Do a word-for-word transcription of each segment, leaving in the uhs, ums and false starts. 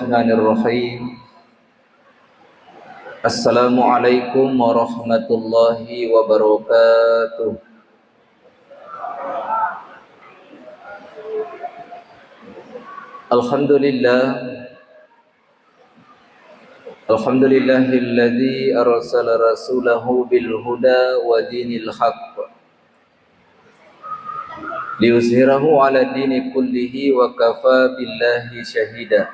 Bismillahirrahmanirrahim. Assalamualaikum warahmatullahi wabarakatuh. Alhamdulillah. Alhamdulillahilladzi arsala rasulahu bil huda wa dinil haqq liyuzhirahu ala dini kullihi wa kafa billahi syahida.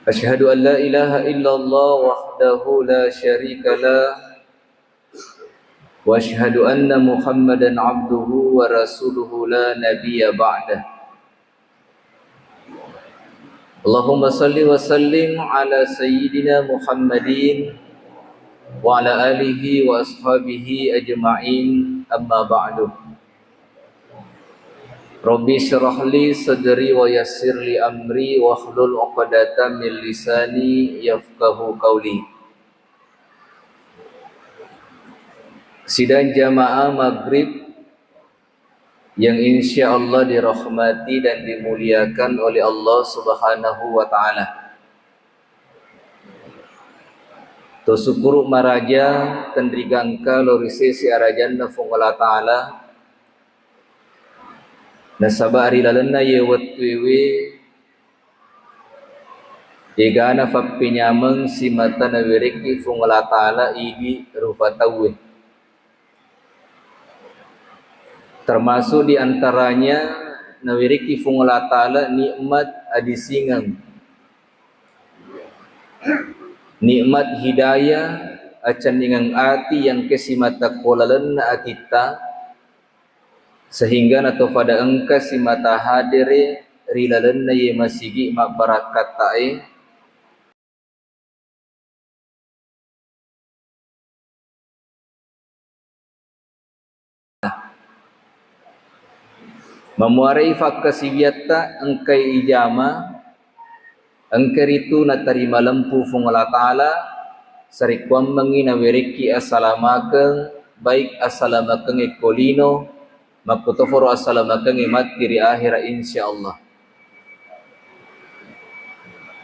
Asyhadu an la ilaha illallah wahdahu la syarika lah, wa asyhadu anna Muhammadan abduhu wa rasuluhu la nabiyya ba'dah. Allahumma salli wa sallim ala sayyidina Muhammadin wa ala alihi wa ashabihi ajma'in, amma ba'du. Rabbi syrah li sadri wa yassir li amri wahlul uqdatam min lisani yafqahu qawli. Sidang jamaah maghrib yang insya Allah dirahmati dan dimuliakan oleh Allah Subhanahu wa Ta'ala. To sukkuru maraja tenrigangka lo ri sesi arajanna Fuang Allah Ta'ala, nasaba ri lalenna ye wettuewe egana fappenyameng simata nawerekki Fuang Allah Ta'ala idi rupa tauwe. Termasuk di antaranya nawerekki Fuang Allah Ta'ala nikmat adisingeng, nikmat hidayah, acenningeng ati yang ke simata ko lalenna atitta, sehingga nato pada engka simata hadere ri lalenna ye masigi mabbarakkattae. Mamuarai fakkasiwiatta engkai ijama, engka ritu natarima lempu Fuang Allah Ta'ala, sarekkuammengngi nawerekki assalamakeng, baik assalamakeng ekko lino, makkutoforo assalamakeng matti ri akhira, insya Allah.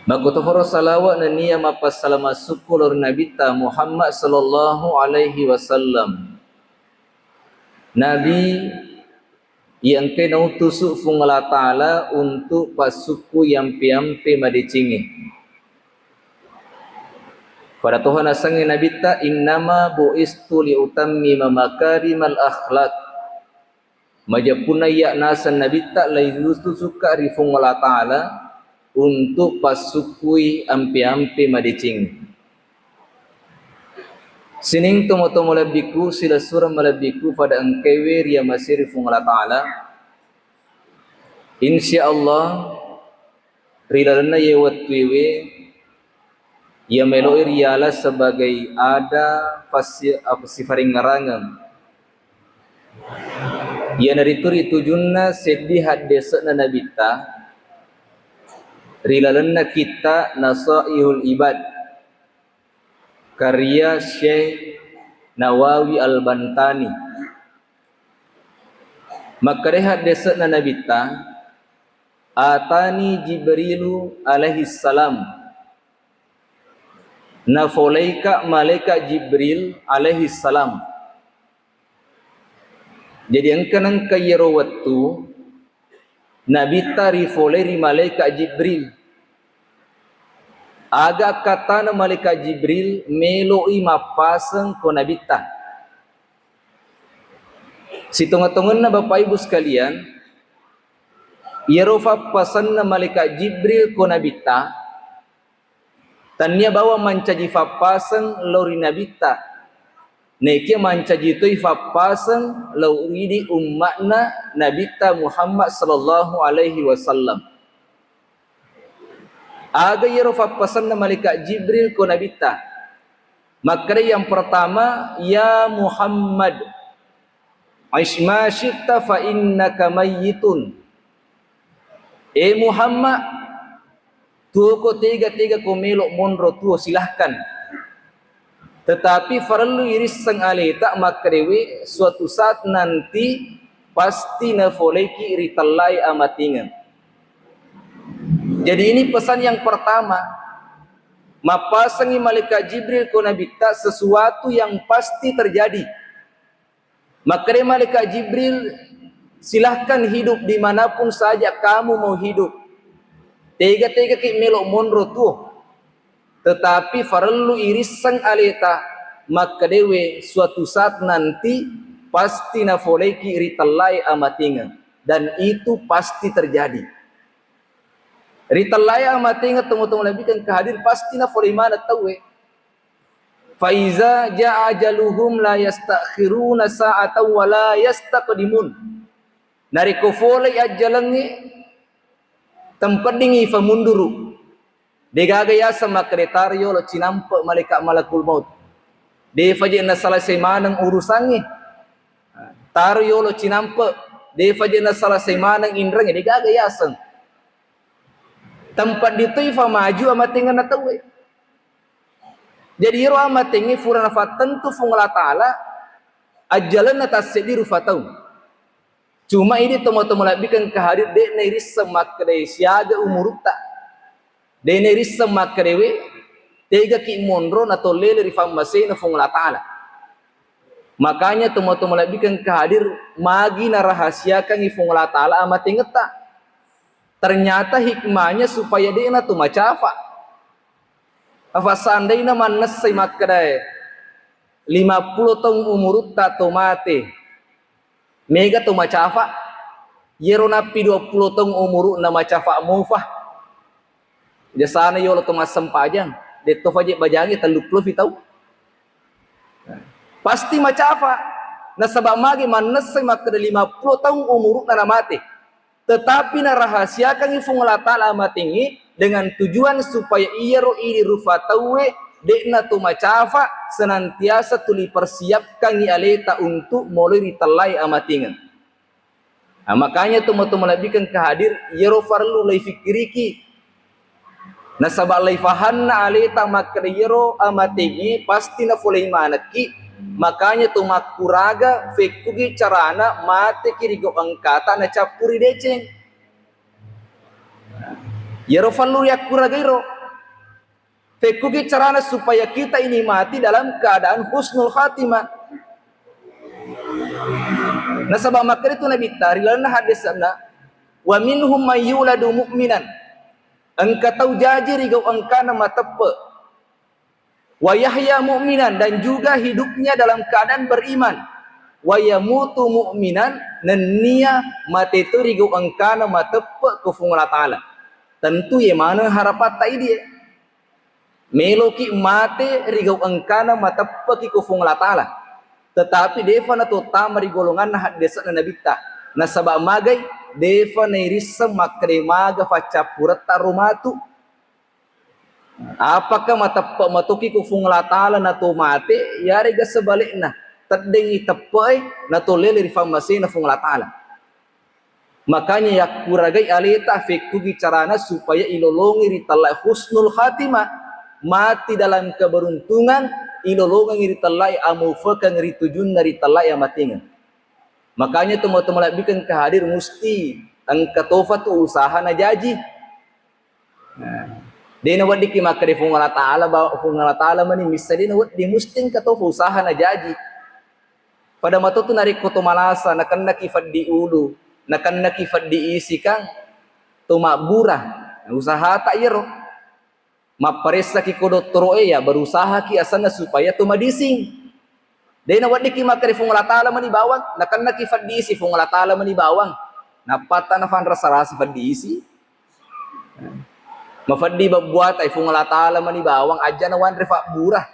Makkutoforo salawa nennia mappassalama sukku lao ri Nabitta Muhammad sallallahu alaihi wasallam. Nabi iya engkai nautusu Fuang Allah Ta'ala untuk passukku yampe-yampe madecengnge. Pada toha nasengnge Nabitta, "Innama bu'istu liutammima makarimal akhlak." Majeppunna iya naseng Nabitta, laiutusukka ri Fuang Allah Ta'ala untuk passukkui ampe-ampe madeceng. Sining tomo-tomo lebbiku, silessureng malebbiku pada engkaiwe riamasei ri Fuang Allah Ta'ala. Insya Allah, ri lalenna iye wettuewe, iya melo'i riala sebagai ada fassi-, apa, sifarengngerangeng. Iyanaritu ritujunna seddi haddese'na Nabitta ri lalenna kitta Nasaihul Ibad, karya Syekh Nawawi Al-Bantani. Makkedai haddese'na Nabitta, "Atani Jibrilu alaihi salam." Nafoleika malaikat Jibril alaihi salam. Jadi engka nengka iyaro wettu Nabitta rifolei ri malaikat Jibril. Aga akkattana malaikat Jibril melo'i mappaseng ko Nabitta. Sitonga-tongenna Bapak Ibu sekalian, iyaro fappasenna malaikat Jibril ko Nabitta, tannia bawang mancaji fappaseng lao ri Nabitta, naikia mancaji toi fappaseng lao ri idi umma'na Nabitta Muhammad sallallahu alaihi wasallam. Aga iyaro fappasenna malaikat Jibril ko Nabitta? Makkeda yang pertama, "Ya Muhammad, aish ma syi'ta fa innaka mayyitun." Eh Muhammad, tuoko tega-tega ko melo monro tuo, silahkan. Tetapi farellu irisseng aleta makkedewe, suatu saat nanti pasti nafoleki ri tellae amatingeng. Jadi ini pesan yang pertama, mappasengi malaikat Jibril ko Nabitta sesuatu yang pasti terjadi. Makkeda malaikat Jibril, "Silahkan hidup dimanapun saja kamu mau hidup. Tega-tega ki melo monro tuo. Tetapi farellu irisseng aleta, makkedewe suatu saat nanti pasti nafoleki ritellai amatingeng. Dan itu pasti terjadi." Ritellai amatingeng, tomatoa malebbikeng kahadir, pasti nafolei maneng tauwe. "Faiza jaa ajaluhum la yastakhiruna sa'atan wa la yastaqdimun." Narekko folei ajjalengnge, tempeddingi famunduru. Degaga yaseng makkeda taro yolo cinampe malaikat malakul maut. Defa je naselesai maneng urusangnge. Taro yolo cinampe, defa je naselesai maneng inrengnge, degaga yaseng. Tempat ditoi famaju amatengenna tauwe. Jadi iyaro amatengnge fura nafattentu Fuang Allah Ta'ala, ajjalenna tasseddi rufa taung. Cuma idi tomatoa malebbikeng kahadir, de'na irisseng makkedae siaga umurutta. De'na irisseng makkedae we, tegaki monro natollele ri fammasena Fuang Allah Ta'ala. Makanya tomatoa malebbikeng kahadir, magi narahasiakangi Fuang Allah Ta'ala amatengetta. Ternyata hikmahnya supaya de'na to macafa. Afa seandaina mannessai makkedae lima puluh taung umurutta to mate, mega to macafa. Yero nappi dua puluh taung umuru'na macafa mofa. Jasana yolo to massempajang, detto faje bajangi tellu puluh fi taung. Pasti macafa. Nasaba magi mannessai makkeda lima puluh taung umuru'na namate. Tetapi narahasiakangi Fuang Allah Ta'ala amatengnge dengan tujuan supaya iyaro idi rufa tauwe de'na to macafa, senantiasa tuli persiapkangi aleta untuk moloi ritellai amatingeng. Nah, makanya tomatoa malebbikeng kahadir, iyaro farellu laifikkiriki. Nasaba laifahanna aleta makkeda iyaro amatengnge pasti nafolei manekki, makanya to makkuraga fekkugi carana mateki ri gau engkata nacappuri deceng. Iyaro fallu riakkuragairo. Fekkugi carana supaya kita ini mati dalam keadaan husnul khatimah. Nasaba makkeda tu Nabitta ri lalenna haddese'na, "Wa minhum may yuladu mu'minan." Engka tau jaji ri gau engkana mateppe. "Wa yahya mu'minan," dan juga hidupnya dalam keadaan beriman. "Wa yamutu mu'minan," nennia mate to ri gau engkana mateppe ko Fuang Allah Ta'ala. Tentu ye maneng harapatta idi e. Meloki mate ri gau engkana mateppeki ko Fuang Allah Ta'ala. Tetapi defa natottama ri golonganna haddese'na Nabitta. Nasaba magai, defa nairisseng makkeda maga faccappuretta ro matu. Apakah mateppe matoki ko Fuang Allah Ta'ala nato mate, yarega sebalikna, teddengngi teppe'e nato lele ri fammasena Fuang Allah Ta'ala. Makanya yakkuragai aleta fekkugi carana supaya ilolongi ritellai husnul khatimah, mati dalam keberuntungan, ilolongengi ritellai amufekeng ri tujunna ritellai amatingeng. Makanya tomatoa malebbikeng kahadir musti engka tofa tu usaha najaji. Nah, de naweddikki makkeda Fuang Allah Ta'ala, ba-, Fuang Allah Ta'ala mani missa, de nawedding, musti engka tofa usaha najaji. Pada matotu narekko to malasa, nakennaki feddi ulu, nakennaki feddi isi, kan to mabbura, usahata iyaro. Mapparessaki ko dottoro'e, ya berusahaki asenna supaya to madising. De naweddikki makkeda Fuang Allah Ta'ala mani bawang, nakennaki feddi isi Fuang Allah Ta'ala mani bawang. Nappatta nafanrasa-rasa feddi isi. Mafeddi babbuata Fuang Allah Ta'ala mani bawang, aja nawanre fabbura.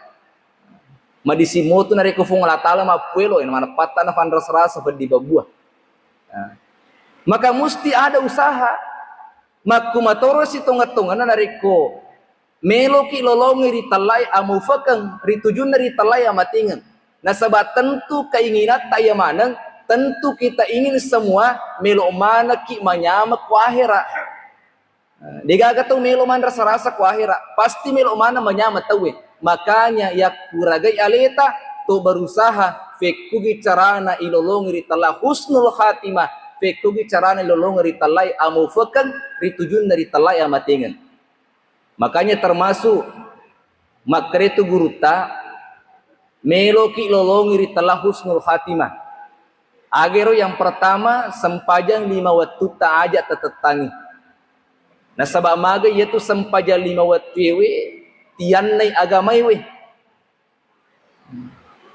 Madising motu narekko Fuang Allah Ta'ala mappuelo, manappatta nafanrasa-rasa feddi babbua. Nah, maka musti ada usaha. Makkumatorosi tongeng-tongenna narekko meloki lolongi ritellai amufekeng, ri tujunna ritellai amatingeng. Nasaba tentu keinginanta iya maneng, tentu kita ingin semua melo manekki manyameng ko ahera. Degaga tau melo manrasa-rasa ko ahera, pasti melo maneng manyameng tauwe. Makanya yakkuragai aleta to berusaha fekkugi carana ilolongi ritella husnul khatimah, fekkogi carana lolongeng ri tellai amofekeng ri tujunna ri tellai amatengeng. Makanya termasuk makkeretu gurutta meloki lolongi ri tella husnul khatimah. Agero yang pertama, sempajang lima wattutta aja tatettangi. Nasaba maga iyatu sempajang lima wattuewe tiannai agamaewe.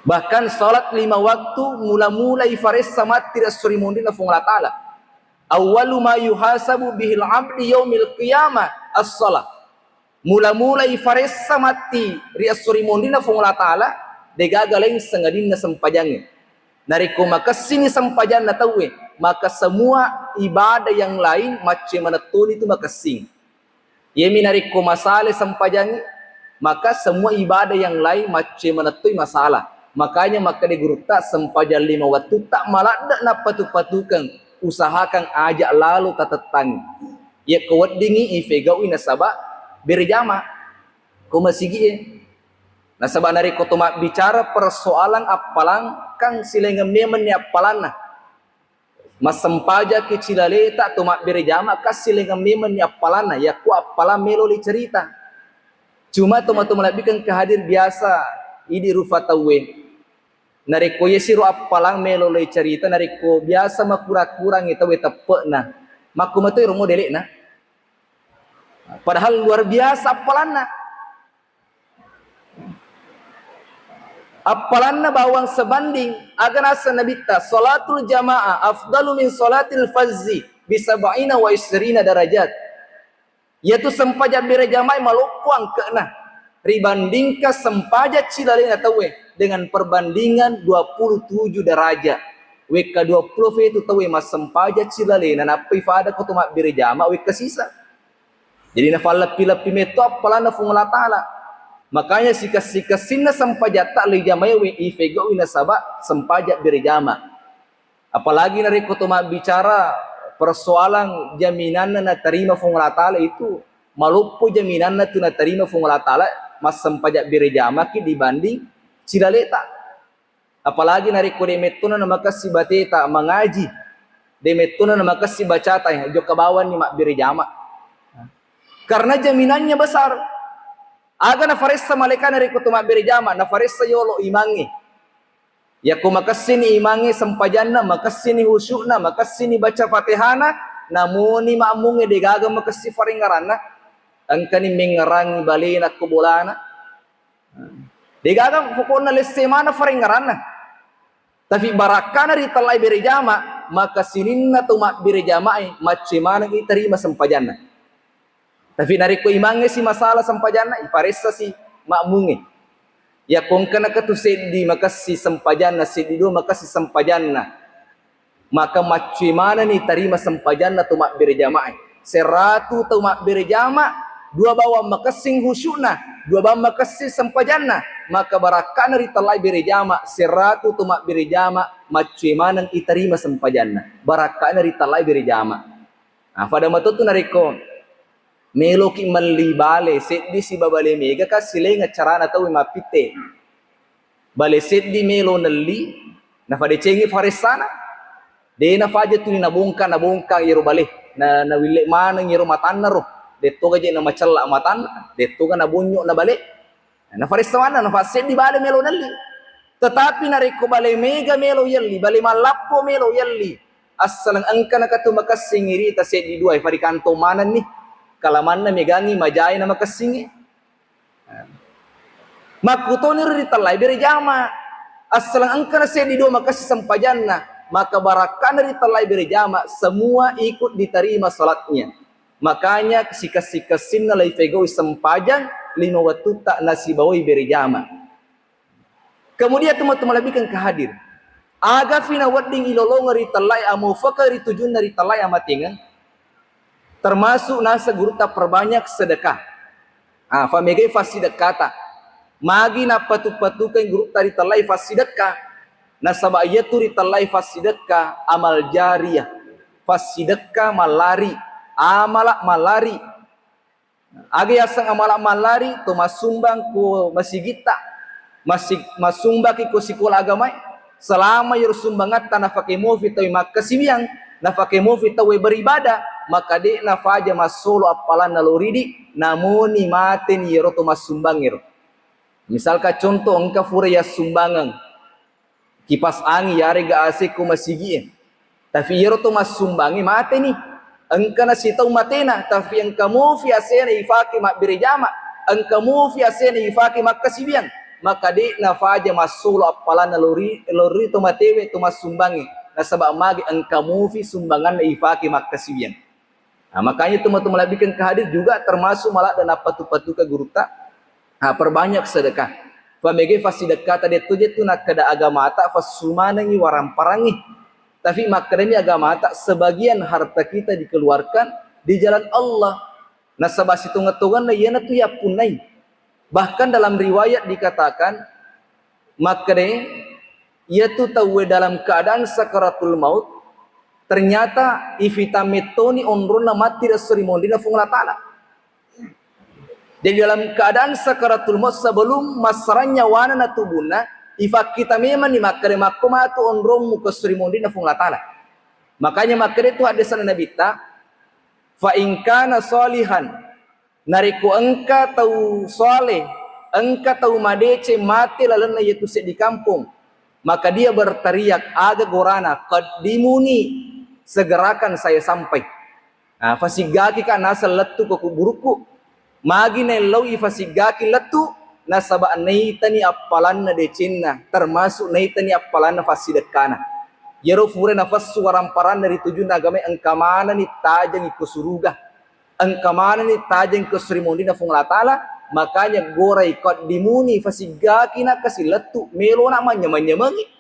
Bahkan salat lima waktu mula-mula ifaressa matti ri esso ri monrinna Fuang Allah Ta'ala. Awwalu ma yuhasabu bihil abdi yaumil qiyamah as-salah. Mula-mula ifaressa matti ri esso ri monrinna Fuang Allah Ta'ala, degaga laing sangadinna sempajangnge. Narekko makessini sempajanna tauwe, maka semua ibadah yang lain macce manettoni tu makessing. Iyami narekko masala sempajangnge, maka semua ibadah yang lain macce manettoi masalah. Makanya makkeda gurutta, sempajang lima wattutta maladde nappatu-patukeng, usahakan aja lalo tatettangi. Yakko weddingi ifegaui nasaba berjama ko masigie. Nasaba narekko to mabbicara persoalan appalang, kan silengeng memenni appalanna. Massempajaki cilaleta to mabbere jama, kassilengeng memenni appalanna, yakko appalang melo le cerita. Cuma to matu malebbikeng ke hadir biasa idi rufa tauwe. Narekko yesiro appalang melo le cerita, narekko biasa makura-kurangi tauwe teppe'na. Makku matoi romo delekna. Padahal luar biasa appalanna. Appalanna bawang sebanding, aga naseng Nabitta, "Salatul jamaah afdalu min salatil fazzi bi sab'ina wa isrina darajat." Yaitu sempajang berjamaah maloppo angke'na ribandingkan sempajang cilalena tauwe dengan perbandingan dua puluh tujuh derajat. Wekka dua puluh fetu tauwe massempajang cilalena, nappai fada ko to mabbere jama wekka sisa. Jadi nafalleppi-leppi metto appalanna Fuang Allah Ta'ala. Makanya sikessi-kessinna sempajatta le jamaewe ifegaui nasaba sempajang berjama. Apalagi narekko to mabbicara persoalan jaminanna natarima Fuang Allah Ta'ala itu, maloppo jaminanna tu natarima Fuang Allah Ta'ala massempajang berjamaki dibanding cilaleta. Apalagi narekko de mettona namakessi bateta mangaji, de mettona namakessi bacata, eh, jokka bawanni mabbere jama. Karena jaminannya besar. Aga nafaressa malaika narekko to mabbere jama, nafaressa yolo imangnge. Yakko makessini imangnge sempajanna, makessini khusyukna, makessini baca Fatihana, namoni makmungnge degaga makessi farengngeranna, engkani mengngerangi balena ko bolana. Degaga pokokna lesse mana farengngeranna. Tapi barakkana ritellai bere jama, maka sininna to mabbere jamae macce maneng itarima sempajanna. Tapi narekko imangnge si masalah sempajanna, iparessa si makmungnge. Yakko engka nakatu seddi makessi sempajanna, seddi dua makessi sempajanna, maka maccue manenni tarima sempajanna to mabbere jamae. Seratu to mabbere jama, dua bawang makessing khusyukna, dua bawang makessing sempajanna, maka barakkana ritellai bere jama, seratu to mabbere jama, maccue maneng itarima sempajanna. Barakkana ritellai bere jama. Nah, pada matottu narekko meloki melli bale seddi siba bale mega, kan silengeng carana tauwe mappitte. Bale seddi melo nelli, nafadecengi faressana. De nafaja tuli nabongkang, nabongkang iyaro bale. Na, nawille maneng iyaro matanna ro. Dettoga je namacella matanna, dettoga nabonyo na bale. Nafaressa manna, nafasseddi bale melo nelli. Tetapi narekko bale mega melo yelli, bale mallappo melo yelli, assaleng engka nakatu makessing irita seddi dua, farikantong manenni. Kalamanna megangi majae na makessingnge. Makkutoniro ritellai bere jama. Assaleng engkana seddi dua makessing sempajanna, maka barakkana ritellai bere jama, semua ikut diterima salatnya. Makanya sikessi-kessinna laifegoi sempajang lima wattutta nasibawai bere jama. Kemudian teman-teman lebihkan ke hadir. Aga fina wedding ilolongeng ritellai amofaka ritujunna ritellai amatengeng. Termasuk nasa gurutta perbanyak sedekah. Ah, famegai fassidekkata. Magi nappatu-patukeng gurutta ritellai fassidekka. Nasaba iyatu ritellai fassidekka amal jariyah. Fassidekka mallari, amala mallari. Aga yaseng amala mallari, to massumbang ko masigitta, masig-, massumbaki ko sikola agamae, selama iyaro sumbangatta nafake mofi tauwe makkasiwiang, Nafake mufi tauwe beribadah, maka de' nafaja massolo appalanna lao ridi, namoni mateni iyaro to massumbangngero. Misalkan contoh, engka fura yassumbangeng kipas angin yarega A C ko masigi'e. Tapi iyaro to massumbangnge mateni. Engkana sitau matena, tapi engka mufi A C-na ifake mabbere jama, engka mufi A C-na ifake makkasiwiang, maka de' nafaja massolo appalanna lao ri, lao ri to matewe to massumbangnge, nasaba magi engka mufi sumbanganna ifake makkasiwiang. Nah, makanya teman-teman lebih ke hadir juga termasuk maladde' nappatu-patuka gurutta. Nah, perbanyak sedekah. Pamege fassidekkata de' to je tu nakkeda agamata fassumanengi waramparangi. Tapi makkedami agamata sebagian harta kita dikeluarkan di jalan Allah. Nasaba sitonget-tongenna iyanatu yappunnai. Bahkan dalam riwayat dikatakan, makkede, iyatu tauwe dalam keadaan sakaratul maut, ternyata ifitang mettoni onronna matti ri esso ri monrinna Fuang Allah Ta'ala. Jadi dalam keadaan sakaratul maut, sebelum massarang nyawana na tubunna, ifakkita memanni makkede, makko matu onrommu ko esso ri monrinna Fuang Allah Ta'ala. Makanya makkede tu haddesanna Nabitta, fa in kana salihan, narekko engka tau saleh, engka tau madeceng mate lalenna iyatu seddi kampong, maka dia berteriak, aga gorana, qaddimuni, segerakan saya sampai. Nah, fasiggakika naseng lettu ko kuburukku. Magi naellau ifasiggaki lettu, nasaba naitani appalanna decenna, termasuk naitani appalanna fassidekkana. Iyaro fura nafessu waramparanna ri tujunna agamae, engka manenni tajengi ko suruga. Engka manenni tajeng ko esso ri monrinna Fuang Allah Ta'ala, makanya gorai qaddimuni, fasiggaki nakkasi lettu, melona manyameng-nyamengi.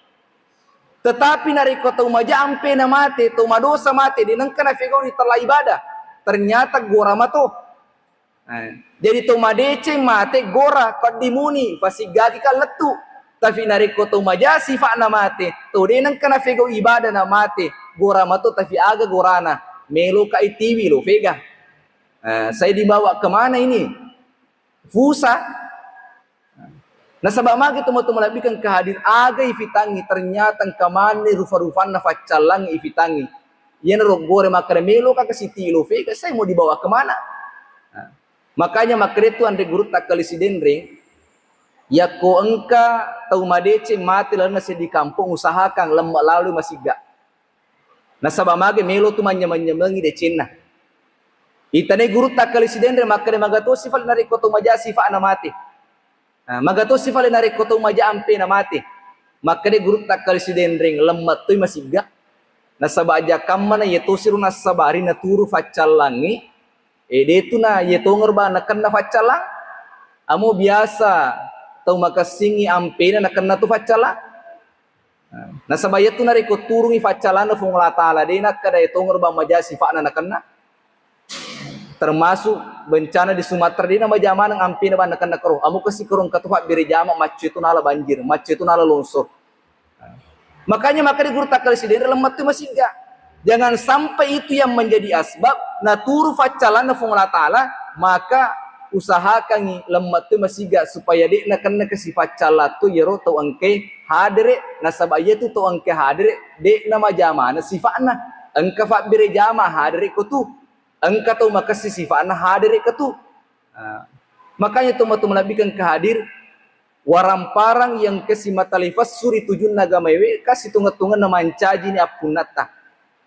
Tetapi narekko tau maja ampena mate, tau madosa mate, de' nengka nafegau ri tella ibadah, ternyata gora mato. Eh, jadi tau madeceng mate gora, qaddimuni, fasiggakika lettu. Tapi narekko tau maja sifa'na mate, tau de' nengka nafegau ibadah na mate, gora mato, tapi aga gorana? Meloka itiwi lo fega. Eh, saya dibawa kemana ini? Fusa. Nasaba magi teman-teman lebih ke hadir, aga ifitangi, ternyata engka manenni rufa-rufanna faccallang ifitangi. Iyanaro gore makkeda, meloka kasi tilo fega, saya mau dibawa kemana? Nah, makanya makkeda tu anre gurutta Kali Sidenreng, yakko engka tau madeceng mate lalenna seddi kampong, usahakan lemme' laloi masigga. Nasaba mage melo tu manyameng-nyamengi decenna. Itanai gurutta Kali Sidenreng makkeda, magatosi fale narekko tau maja sifa'na mate. Nah, magatosi fale narekko tau maja ampena mate. Makkeda gurutta Kali Sidenreng, lemme' toi masigga. Nasaba aja kammana iya tosiro nassabari naturu faccallangngi, eh, de' tu na iya tongero bang nakenna faccallang. Amo biasa tau makessingngi ampena nakenna tu faccallang. Nasaba iyatu narekko turungi faccallanna Fuang Allah Ta'ala, de' nakkeda iya tongero bang maja sifa'na nakenna. Termasuk bencana di Sumatera, de' namaja maneng ampena bang nakenna kero. Amo kasi kero engka to fabbere jama, maccoe tu nala banjir, maccoe tu nala longsor. Makanya makkeda gurutta Kali Sidenreng, lemme' toi masigga. Jangan sampai itu yang menjadi asbab naturu faccallanna Fuang Allah Ta'ala, maka usahakangngi lemme' toi masigga supaya de' nakenna kasi faccallang tu iyaro tau engkae hadere, nasaba iyatu tau engkae hadere de' namaja maneng sifa'na. Engka fabbere jama hadere ko tu, engka tau makessing sifa'na hadere ko tu. Ah, makanya teman-teman lebih ke hadir, waramparang iya engka simata lefessu ri tujunna agamaewe, kasi tongeng-tongenna mancajini appunnatta.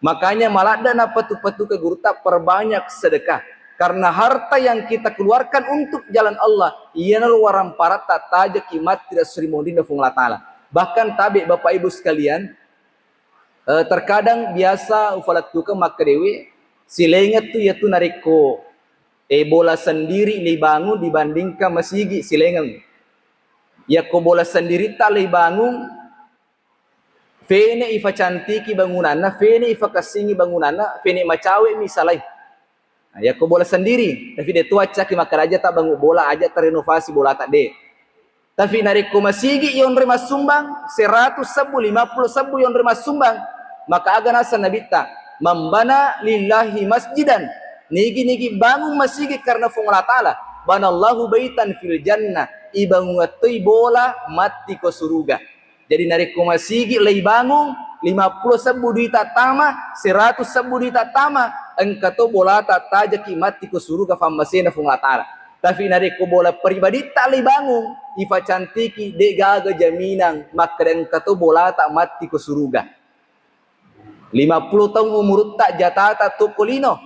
Makanya maladde' nappatu-patuka gurutta, perbanyak sedekah. Karena harta yang kita keluarkan untuk jalan Allah, iyanaro waramparatta tajeki matti ri esso ri monrinna Fuang Allah Ta'ala. Bahkan tabe' Bapak Ibu sekalian, eh, terkadang biasa ufalettukeng makkedae, silengeng tu iyatu narekko, eh, bola sendiri leibangun dibandingkan masigi, silengeng. Yakko bola sendiritta leibangung, fene ifacantiki bangunanna, fene ifakessingi bangunanna, fene macawe mi salai. Nah, yakko bola sendiri, tapi de' tu accaki makkeda aja ta bangung bola, aja ta renovasi bolata, de'. Tapi narekko masigi yonroi massumbang, seratus sebbu, lima puluh sebbu yonroi massumbang, maka aga naseng Nabitta, "Man bana lillahi masjidan," nigi-nigi bangung masigi karena Fuang Allah Ta'ala, "banallahu baitan fil jannah," ibangungeng toi bola matti ko suruga. Jadi narekko masigi leibangung, Lima puluh sebbu duita tama, seratus sebbu duita tama, engka to bolata tajaki matti ko suruga fammasena Fuang Allah Ta'ala. Tapi narekko bola pribaditta le bangung, ifacantiki, de gaga jaminang makkeda engka to bolata matti ko suruga. Lima puluh taung umurutta jatata to ko lino.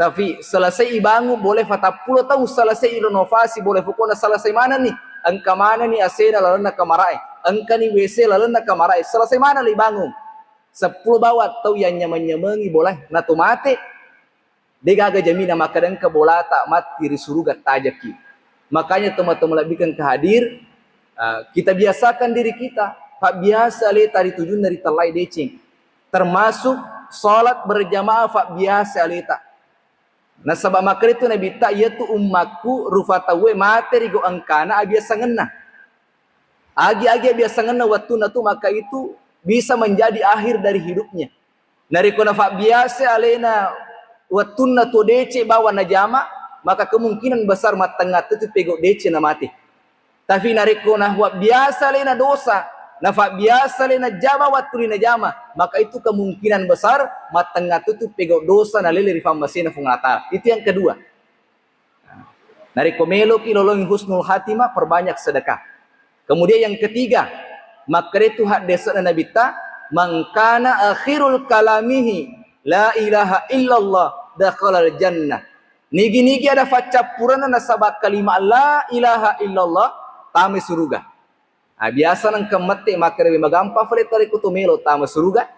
Tapi selesai ibangung, boleh fatappulo taung selesai irenovasi, boleh pokokna selesai manenni. Engka manenni asena lalenna kamarae, engkani W C lalenna kamarae, selesai maneng le ibangung. Seppulo bawang tau yang nyameng-nyamengi boleh, na to mate. De gaga jamina makkeda engka bolata matti ri suruga tajaki. Makanya teman-teman lebihkan ke hadir, uh, kita biasakan diri kita, fabbiasa aleta ri tujunna ri tellai deceng. Termasuk salat berjamaah, fabbiasa aleta. Nasaba makkeda tu Nabitta, iyatu ummakku rufa tauwe mate ri gau engkana abiasangenna. Agi-agi abiasangenna wettunna tu, maka itu bisa menjadi akhir dari hidupnya. Narekko nafabbiasa alena wettunna tuo deceng bawang najama, maka kemungkinan besar mattengnga tetu pegau deceng namate. Tapi narekko nafabbiasa alena dosa, nafabbiasa alena jama wettu ri najama, maka itu kemungkinan besar mattengnga tetu pegau dosa nalele ri fammasena Fuang Allah Ta'ala. Itu yang kedua. Narekko meloki lolongi husnul khatimah, perbanyak sedekah. Kemudian yang ketiga, makkeda tu haddese'na Nabitta, "Man kana akhirul kalamihi la ilaha illallah dakhalal jannah." Nigi-nigi ada faccappurenna nasaba kalima la ilaha illallah, tamai suruga. Ah, biasa nengka mette makkeda, "We, magampang fale tarekko to melo tama suruga."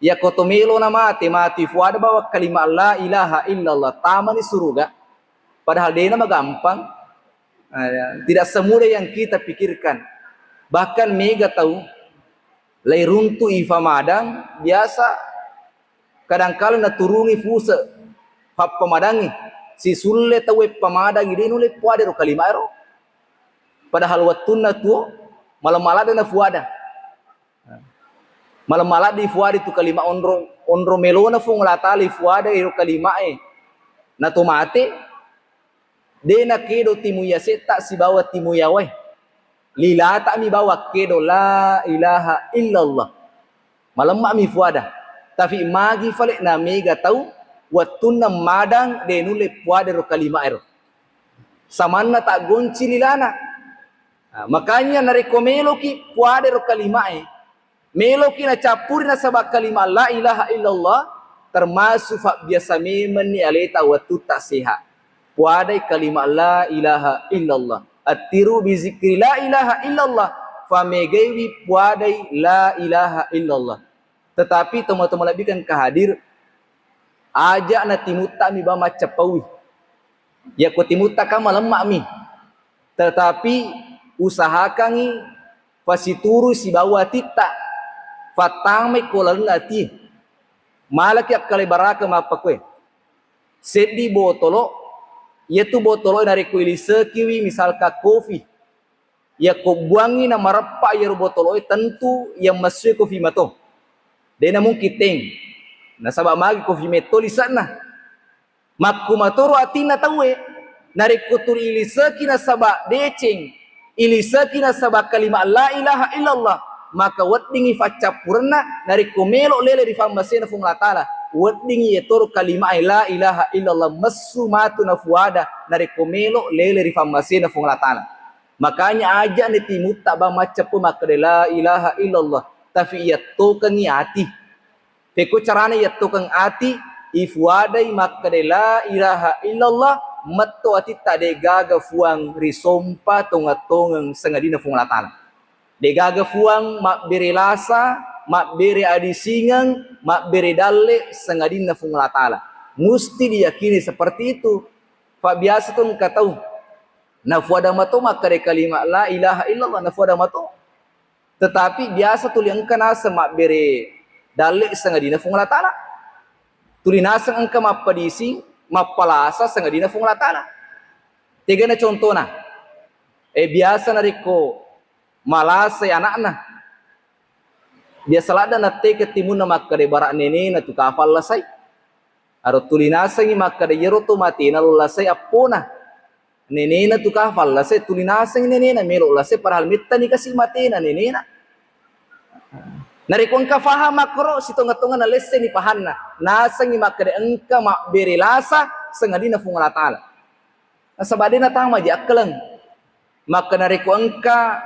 Iyako to melo na mate, mati fuada bawang kalima la ilaha illallah, tamani suruga. Padahal dena magampang. Ah, ya, tidak semudah yang kita pikirkan. Bahkan mega tau lai runtu ifa madang, biasa kadangkala naturungi fuse fappamadangi, sisulle tauwe pamadangi, de nulle puada ro kalima ero. Padahal wettunna tuo, malemma ladde na fuada. Malemma ladde fuada tu kalima, onro, onro melona Fuang Allah Ta'ala fuada ero kalimae. Na to mate, de nakedo timu yasetta sibawa timu yawae. Lilata mi bawang kedo la ilaha illallah. Malemma mi fuada. Tapi magi fale na mega tau wettunna madang de nulle puada ro kalima ero. Samanna taggonci lilana. Nah, makanya narekko meloki puada ro kalimae, meloki nacappuri nasaba kalima la ilaha illallah, termasuk fabbiasa memenni aleta wettutta sehat. Puadai kalima la ilaha illallah. Attiru bizikri la ilaha illallah. Famegaiwi puadai la ilaha illallah. Tetapi teman-teman lebihkan ke hadir, aja na timutta mi ba maccappauwi. Yako timutta ka malemma mi. Tetapi usahakangi fasituru sibawa atitta. Fattamai ko lalenna ati. Malaki akkalebaraka mappakoe. Seddi botolo, iyatu botolo narekko ilisekiwi misalka kofi. Yakko buangngi na mareppa iyaro botoloe, tentu yang messue kofi mato. Dena mungkin teng. Nasaba magi kofi metto lise'na. Makkumatoro atinna tauwe, narekko tuli iliseki nasaba deceng, iliseki nasaba kalima la ilaha illallah, maka weddingngi faccappurenna. Narekko melo lele ri fammasena Fuang Allah Ta'ala, weddingngi yetoro kalimae la ilaha illallah messu matu nafuada narekko melo lele ri fammasena Fuang Allah Ta'ala. Makanya aja ni timutta ba maccappu makkeda la ilaha illallah, tapi iyattokengngi ati. Pekko carana iyattokeng ati, ifuadai makkeda la ilaha illallah, metto atitta degaga fuang risompa tongeng-tongeng sangadinna Fuang Allah Ta'ala. Degaga fuang mabbere lasa, mabbere adisingeng, mabbere dalle sangadinna Fuang Allah Ta'ala. Musti diyakini seperti itu. Fa biasa tu engka tau nafuada mato makkeda kalima la ilaha illallah, nafuada mato. Tetapi biasa tuli engka naseng mabbere dalle sangadinna Fuang Allah Ta'ala. Tuli naseng engka mappadisi, mappalasa sangadinna Fuang Allah Ta'ala. Tegana contona. Eh, biasa narekko malasai anakna, biasa ladda natteke timunna makkeda bara nenena tu kafallasai. Aro tuli nasengi makkeda iyaro to matena lo lasai appona. Nenena tu kafallasai, tuli nasengi nenena melo lasai, padahal mettani kasi matena nenena. Narekko engka faham makkoro, sitonga-tonganna lesseni pahanna. Nasengngi makkeda engka mabbere lasa sengadina Fuang Allah Ta'ala. Nasaba de natama je akkaleng. Maka narekko engka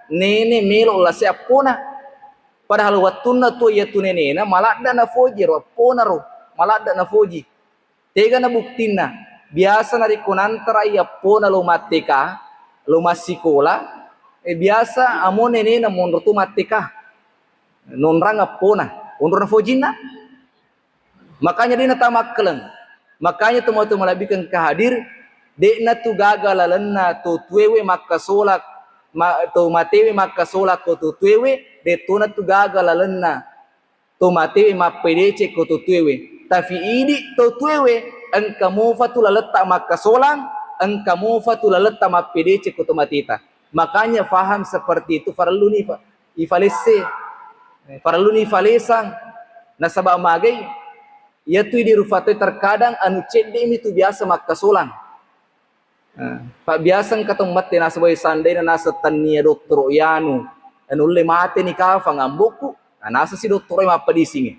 nene melo lase appona. Padahal wettunna tuo iyatu nenena maladda nafoji ro appona ro, maladda nafoji. Tegana buktinna? Biasa narekko nantarai appona lo matteka, lo massikola, eh, biasa amo nenena monro tu matteka. Nonrang appona, onro nafojinna. Makanya de natama akkaleng. Makanya tomatoa malebbi engka hadir, de'na tu gaga lalenna to tuewe makkasola, ma-, to matewe makkasola ko to tuewe, de tona tu gaga lalenna to matewe mappedece ko to tuewe. Tapi idi to tuewe, engka mofa tu laletta makkasolang, engka mofa tu laletta mappedece ko to mateta. Makanya faham seperti itu farelluni fa-, ifalesse. Farelluni falesang. Nasaba magai, iyatu idi rufattoi terkadang anu cedde'mi tu biasa makkasolang. Nah, pabbiasa engka to mette nasaba seandaina naseng tannia dottoro yanu, anu ulle mate ni kafang ambokku, nah, naseng si dottoro mappedisingi.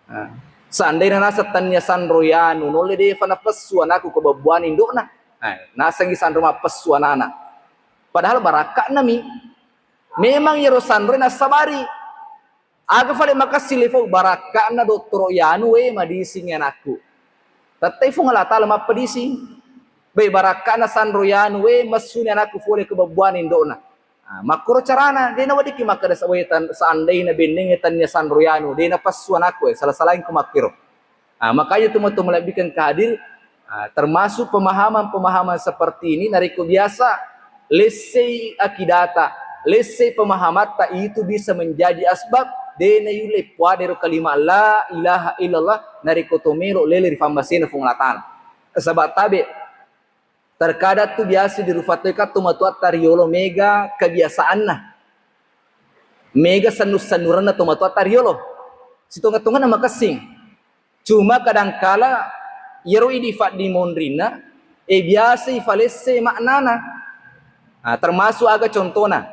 Nah, seandaina naseng tannia sanro yanu, nulle defa napessu anakku kebabbuan indokna. Nah, nasengi sanro mappessu anana. Padahal barakka'na mi. Memang iyaro sanroe nassabari. Aga fale makessing lefau barakka'na dottoro yanu we madising anakku. Tettai Fuang Allah Ta'ala mappedising. Be barakka'na sanro yanu we messuni anakku fole kebabbuan indokna. Ah, makkoro carana, de naweddikki makkeda sa-, we tan-, seandaina bennengnge tannia sanro yanu, de napessu anakku, eh, sala-salaingko makkiro. Ah, makanya tu matu melebbikeng kadir, ah, termasuk pemahaman-pemahaman seperti ini, narekko biasa lessei akidata, lessei pemahamatta, itu bisa menjadi asbab de nayulle puadero kalimat la ilaha illallah narekko to melo lele ri fammasena Fuang Allah Ta'ala. Saba tabe, terkadang tu biasa dirufattoi ka tomatoatta riolo mega kebiasaanna. Mega sennu-sennurenna tomatoatta riolo. Sitonga-tonganna makessing. Cuma kadangkala iyaro idi faddimonrinna, eh, biasa ifalesse maknana. Nah, termasuk aga contona.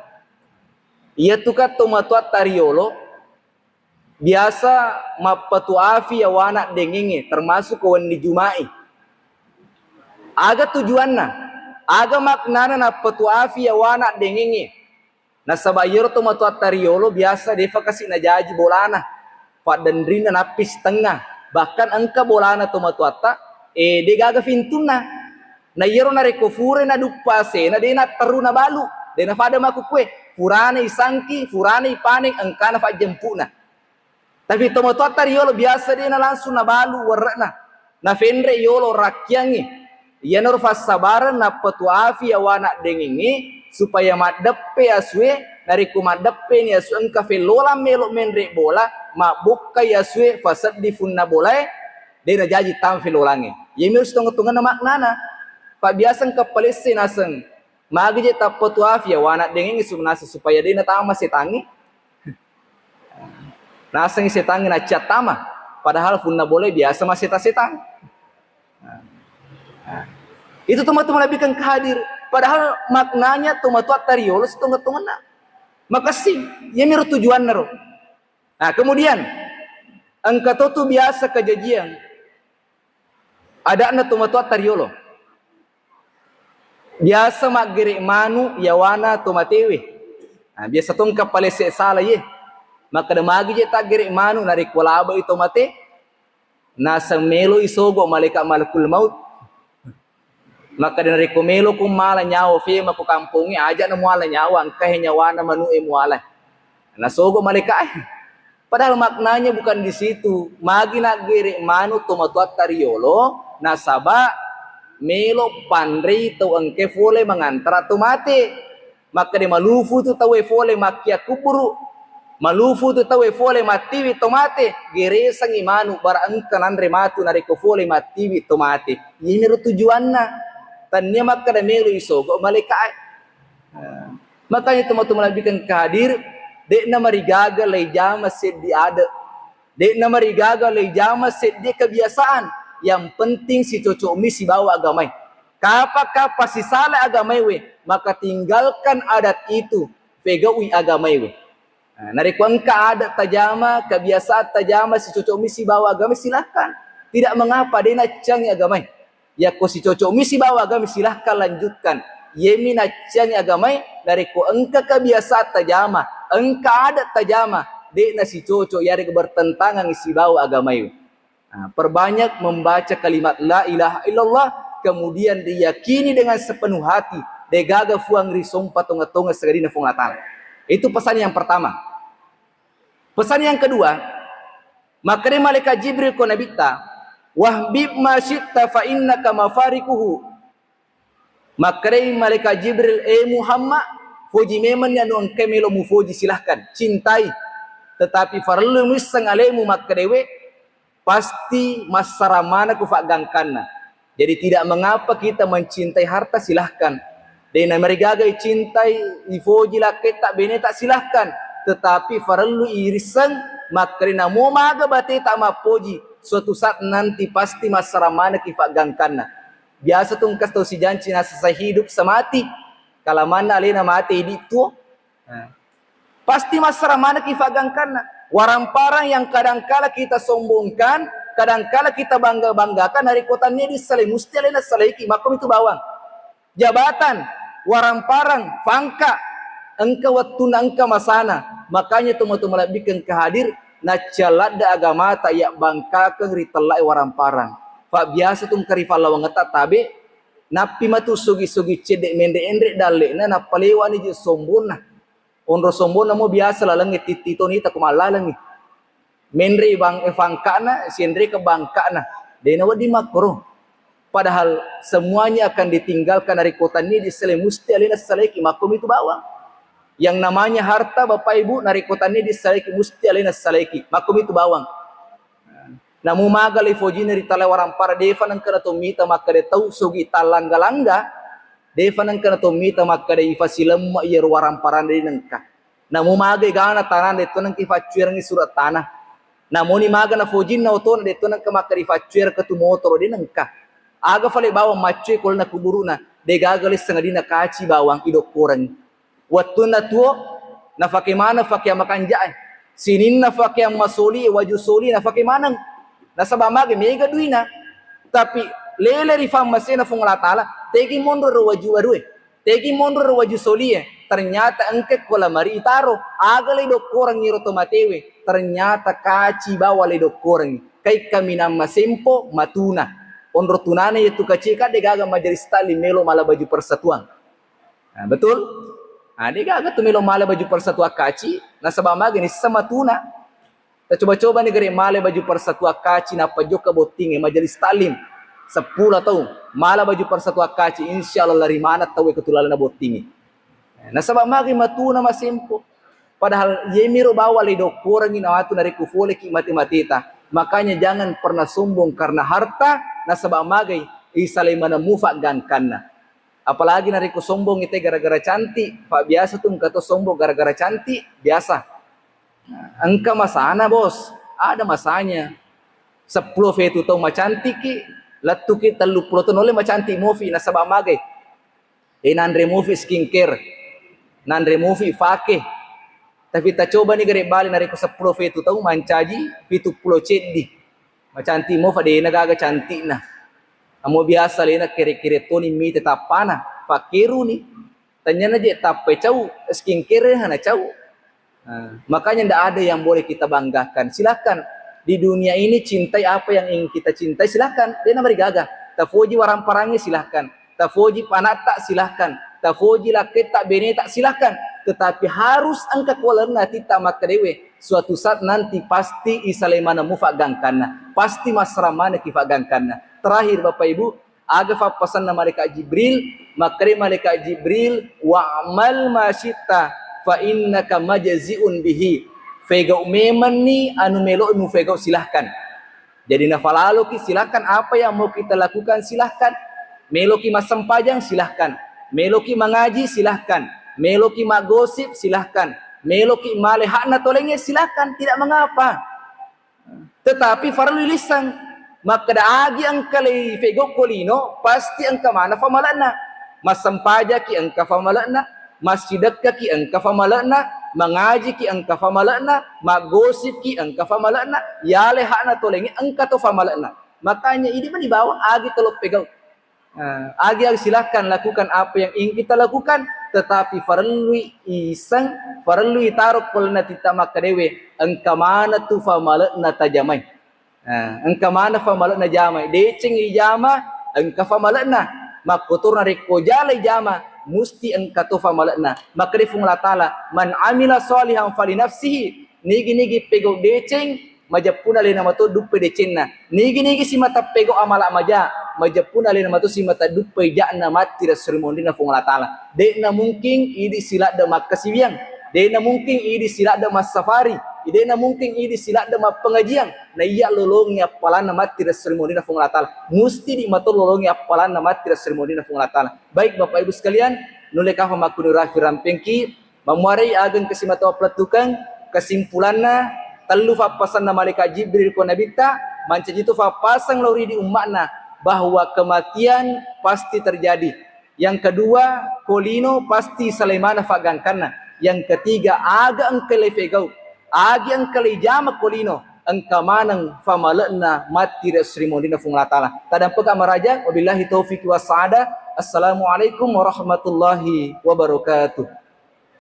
Iyatu ka tomatoatta riolo, biasa mappatu afi yawana dengengnge, termasuk ko wenni Juma'i. Aga tujuanna? Aga maknana nappatu afi yawana dengengnge? Nasaba iyaro tomatoatta riolo biasa defa kasi najaji bolana, paddenrinna nappi sitengnga. Bahkan engka bolana tomatoatta, eh, degaga fintunna. Na iyaro narekko furai naduppa asena, de natteru nabalu, de nafada makkukue, furana isangki, furana ipaneng, engkana fajjempuna. Tapi tomatoatta riolo biasa de na langsung nabalu werre'na, nafenre yolo rakkiangngi. Iyanaro fassabareng nappatu afi yawana dengengnge supaya maddeppe asue, narekko maddeppeni asu engka fellolang melo menre bola, mabbokkai asue faseddi funna bolae, de najaji tama fellolangnge. Iyami harus tongeng-tongenna maknana. Pabbiasa engka palesse naseng, magi je tappatu afi yawana dengengnge su-, naseng supaya de natama setangnge. Nasengngi setangnge nacciattama, padahal funna bolae biasa masseta-setang. Nah, nah. Itu tomatoa malebbikeng kadir. Padahal maknanya tomatoatta riolo sitonga-tonganna. Makessing, iyamiro tujuanna ro. Nah, kemudian engka to tu biasa kejadian ada'na tomatoatta riolo. Biasa maggere manu yawana tomatewe. Nah, biasa tongka palesse sala ye. Makkeda magi je taggere manu narekko labai tomate, naseng melo isogo malaika malakul maut. Makkeda narekko melo ku mala nyawa fema ku kampongnge, aja na muala nyawa, engkahe nyawana manu'e muala. Nasogo malaika e. Padahal maknanya bukan di situ. Magi naggere manu tomatoatta riolo, nasaba melo panrei tau engke fole mangantara tomate. Makkeda malufu tu tauwe fole makkia kuburu. Malufu tu tauwe fole mattiwi tomate. Geresangi manu bara engka nanre matu narekko fole mattiwi tomate. Iyamiro tujuanna. Tannia makkeda melo isogo malaika e. Nah, makanya tomatoa malebbikeng kadir, de'na marigaga laijama seddi ade, de'na marigaga laijama seddi kebiasaan, yang penting sicocokmi sibawa agamae. Kapa-kapa sisala agamaewe, maka tinggalkan adat itu, pegaui agamaewe. Nah, narekko engka adat tajama, kebiasaan tajama, sicocok mi sibawa agama, silahkan. Tidak mengapa, de naccangi agamae. Yakko sicocok mi sibawa agama, silahkan lanjutkan. Yemi naccangi agamae, narekko engka kebiasaan tajama, engka adat tajama, de nasicocok, yarega bertentangan sibawa agamae. Nah, perbanyak membaca kalimat la ilaha illallah, kemudian diyakini dengan sepenuh hati, degaga fuang ri sompa tonga-tonga segadina Fuang Allah Ta'ala. Itu pesan yang pertama. Pesan yang kedua, makkeda malaikat Jibril ko Nabitta, "Wahbib ma syi'ta fa innaka mafarikuhu." Makkedai malaikat Jibril, "Eh Muhammad, foji memenni anu engka melo mufoji, silahkan, cintai. Tetapi farellu muisseng alemu makkedewe, pasti massarang maneng ku faggangkanna. Jadi tidak mengapa kita mencintai harta, silahkan. De namarigaga icintai, ifoji lakketta, beneta, silahkan. Tetapi farellu irisseng makkeda namo maga bateta mappoji, suatu saat nanti pasti massarang maneng ki faggangkanna." Biasa tu engka tau sijanci nasesa hidup semati. Kalamanna alena mate idi tuo. Nah. Pasti massarang maneng ki faggangkanna. Waramparang yang kadangkala kita sombongkan, kadangkala kita bangga-banggakan, narekko tannia dissalai, musti alena salaiki, makkomi tu bawang. Jabatan, waramparang, pangka, engka wettunna, engka masana. Makanya tomatoa malebbi engka hadir, nacca ladde agamata iya bangkakeng ri tellae waramparang. Fa biasa tu engka ri fallawangetta tabe, nappi matu sugi-sugi cedde menre-enre dallena, nappa lewani je sombonna. Onro sombonna mo biasa lalengnge titti toni tako mallalengngi. Menre bang, eh, fangkana, sienre ke bangkana. Dena wedding makkoro. Padahal semuanya akan ditinggalkan narekko tannia dissalai, musti alena salaiki, makkomi tu bawang. Yang namanya harta, Bapak Ibu, narekko tannia dissalaiki, musti alena salaiki, makkomi tu bawang. Namu maga le fojina ri tala waramparang, defa nengka nato mita makkeda tau sugi tallangga-langga, defa nengka nato mita makkeda ifasilemma iyaro waramparang, de nengka. Namu maga egana tanana, de to nengka ifaccuerangi surat tanah. Namuni maga nafojinna otona, de to nengka makkeda ifaccuerang ketu motoro, de nengka. Aga fale bawang maccue ko lalenna kuburuna, degaga lesseng adina kaci bawang idokkorangi. Wettunna tuo, nafake maneng fakeang makanja'e. Sininna fakeang masoli, waju soli, nafake maneng. Nasaba mage mega duina. Tapi lele ri fammasena Fuang Allah Ta'ala, tegi monro ro waju barue. Tegi monro ro waju solie. Ternyata engka ko lamari itaro. Aga le dokkorangi ro to matewe. Ternyata kaci bawa le dokkorangi. Kai kaminang masempo, matuna. Onro tunana yetu kaci kadde gaga majelis taklim melo mala baju persatuan. Nah, betul? Nah, degaga tu melo mala baju persatuan kaci, nasaba mage nisseng matuna. Tacoba-coba ni gare mala baju persatuan kaci, nappa jokka bottingnge majelis taklim. Seppulo tau mala baju persatuan kaci, insya Allah lari maneng tau ke tu lalenna bottingnge. Nasaba mage matuna masempo. Padahal yemiro bawa le dokkorangi nawatu narekko foleki mate-mateta. Makanya jangan pernah sombong karena harta, nasaba mage isalai maneng mufa gangkanna. Apalagi narekko sombong ite gara-gara cantik, fa biasa tu engka to sombong gara-gara cantik, biasa. Nah, engka masana, Bos, ada masanya. Seppulo fetu tau macantikki, lettuki telluppulo tau nulle macantik mofi, nasaba magai. Eh, nanre mofi skincare, nanre mofi fake. Tapi tacobani gare bale narekko seppulo fetu tau mancaji pitu pulo ceddi. Macantik mofa, dena gaga cantikna. Amo biasa lena kere-kere toni mite tappana, pakkeruni. Tanyana je tappai cau, skincare hana cau. Nah, makanya ndak ada yang boleh kita banggakan. Silahkan, di dunia ini cintai apa yang ingin kita cintai, silahkan. Dena marigaga. Tafoji waramparangnge, silahkan. Tafoji panatta, silahkan. Tafoji lakketta, beneta, silahkan. Tetapi harus engka kualenna atitta makkedewe. Suatu saat nanti pasti isalai maneng mufa gangkanna. Pasti massarang maneng ki fa gangkanna. Terakhir, Bapak Ibu, aga fappasanna malaikat Jibril? Makkeda malaikat Jibril, "Wa'mal ma syi'ta fa innaka majzi'un bihi." Fegau memenni anu melo'i mufegau, silahkan. Jadi nafalaloki, silahkan, apa yang mau kita lakukan, silahkan. Meloki massempajang, silahkan. Meloki mangaji, silahkan. Meloki maggosip, silahkan. Meloki male hakna tolenge, silahkan, tidak mengapa. Tetapi farellu ilisseng, makkeda agi engka leifegokko lino, pasti engka maneng famale'na. Massempajaki engka famale'na, massidekkaki engka famale'na, Mangajiki engka famale'na, maggosipki engka famale'na, yale hakna tolengnge engka to famale'na. Makanya idi mani bawang agi tolo pegau. Eh, agi-agi silahkan lakukan apa yang ingin kita lakukan, tetapi farellui iseng, farellui taro ko lalenna titta makkedae, engka maneng tu famale'na tajamai. Eh, engka maneng famale'na jamai. Deceng ijama, engka famale'na. Makkotorna rekko jala ijama, musti engka to famale'na. Makkeda Fuang Allah Ta'ala, "Man amila shalihan falinafsihi." Nigi-nigi pegau deceng, majeppuna alena mato duppai decenna. Nigi-nigi simata pegau amala maja, majeppuna alena mato simata duppai ja'na matti ri esso ri monrinna Fuang Allah Ta'ala. De'na mungkin idi siladde makkasiwiang, de'na mungkin idi siladde massafari, de'na mungkin idi siladde mappengajiang, na iya lolongi appalanna matti ri esso ri monrinna Fuang Allah Ta'ala. Musti di mato lolongi appalanna matti ri esso ri monrinna Fuang Allah Ta'ala. Baik, Bapak Ibu sekalian, nulle kafa makkuni rafi rampengki, Mammuarei aga engka simata wappalettukeng, kesimpulanna, tellu fappasenna malaikat Jibril ko Nabitta, mancaji tu fappaseng lao ri idi umma'na bahwa kematian pasti terjadi. Yang kedua, ko lino pasti selaimana faggangkanna. Yang ketiga, aga engka lefegau, agi engka lejama ko lino, engka maneng famale'na matti ri esso ri monrinna Fuang Allah Ta'ala. Tadampeka maraja, wabillahi taufiq wassa'adah. Assalamualaikum warahmatullahi wabarakatuh.